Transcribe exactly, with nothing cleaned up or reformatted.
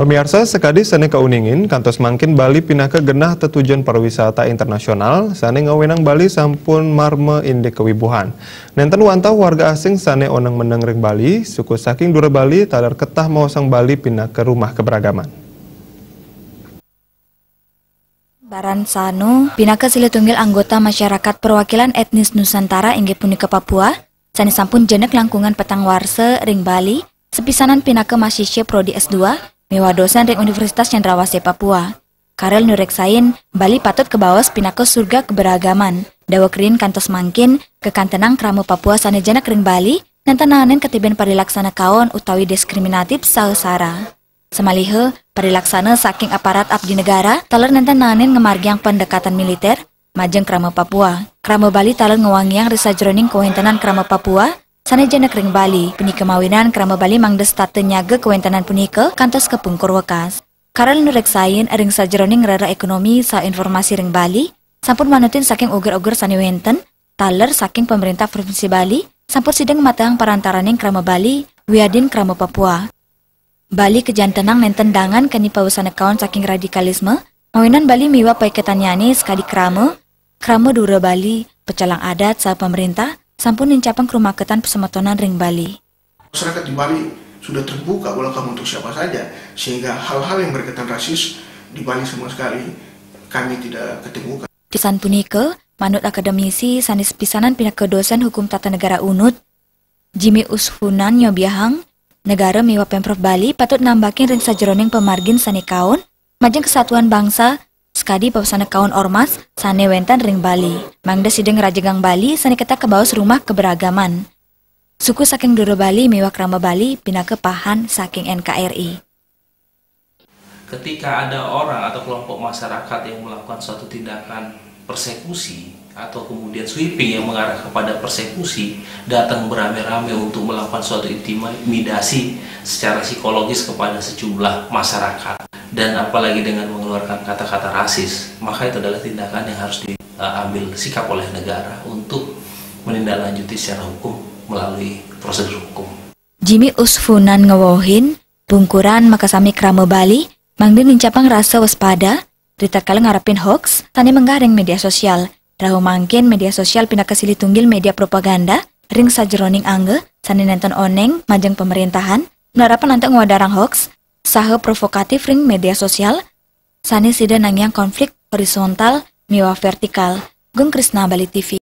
Pamiarsa sakadi sane kauningin, kantos mangkin Bali pinaka genah tetujon pariwisata internasional, sane ngawenang Bali sampun marma indik kawibuhan. Nenten wantah warga asing sane oneng meneng ring Bali, suku saking dura Bali taler ketah maosang Bali pinaka rumah keberagaman. Baran Sano pinaka silih tunggil anggota masyarakat perwakilan etnis Nusantara inggih punika Papua, sane sampun jenek langkungan petang warsa ring Bali, sepisanan pinaka masisya prodi S dua miwah dosen ring Universitas Cendrawasih Papua. Karel nureksain, Bali patut kabaos pinaka surga keberagaman. Daweg riin kantos mangkin, kekantenang krama Papua sane jenek ring Bali, nenten naenin katiben parilaksana kaon utawi diskriminatif saha sara. Samaliha, parilaksana saking aparat abdi negara taler nenten naenin ngamargiang pendekatan militer majeng krama Papua. Krama Bali taler ngwangiang ring sajeroning kawentenan krama Papua sane jenek ring Bali. Punika mawinan krama Bali mangda setata nyaga kawentenan punika kantos kapungkur wekas. Karel nureksain ring sajeroning rereh ekonomi saha informasi ring Bali sampun manutin saking uger-uger sane wenten, taler saking pemerintah Provinsi Bali sampun sida ngamatehang parantaraning krama Bali wiadin krama Papua. Bali kajantenang nenten dangan keni pawesana kaon saking radikalisme, mawinan Bali miwah paiketannyane sakadi krama, krama dura Bali, pecalang adat saha pemerintah sampun nincapang karumaketan pasemetonan ring Bali. Masyarakat di Bali sudah terbuka welcome untuk siapa saja, sehingga hal-hal yang berkaitan rasis di Bali sama sekali kami tidak ketemukan. Pisan punika, manut akademisi sane sepisanan pinaka dosen hukum tata negara unud, Jimmy Ushunan nyobiahang, negara miwah Pemprov Bali patut nambakin ring sajeroning pamargin sane kaon, majeng kesatuan bangsa, sakadi pawesana kaon ormas sane wenten ring Bali. Mangda sida ngrajegang Bali sane ketah kabaos rumah keberagaman. Suku saking dura Bali miwah krama Bali pinaka pahan saking N K R I. Ketika ada orang atau kelompok masyarakat yang melakukan suatu tindakan persekusi atau kemudian sweeping yang mengarah kepada persekusi datang beramai-ramai untuk melakukan suatu intimidasi secara psikologis kepada sejumlah masyarakat dan apalagi dengan mengeluarkan kata-kata rasis, maka itu adalah tindakan yang harus diambil sikap oleh negara untuk menindaklanjuti secara hukum melalui prosedur hukum. Jimmy Ushunan ngewohin, pungkuran makasami krama Bali mangda nincapang rasa waspada ritatkala ngarepin hoax sane menggah ring media sosial. Rauh mangkin media sosial pinaka silih tunggil media propaganda ring sajeroning angga sane nenten oneng majeng pemerintahan, ngarepin antuk ngwedarang hoax saha provokatif ring media sosial sane sida nangiang konflik horizontal miwah vertikal. Gung Krisna, Bali T V.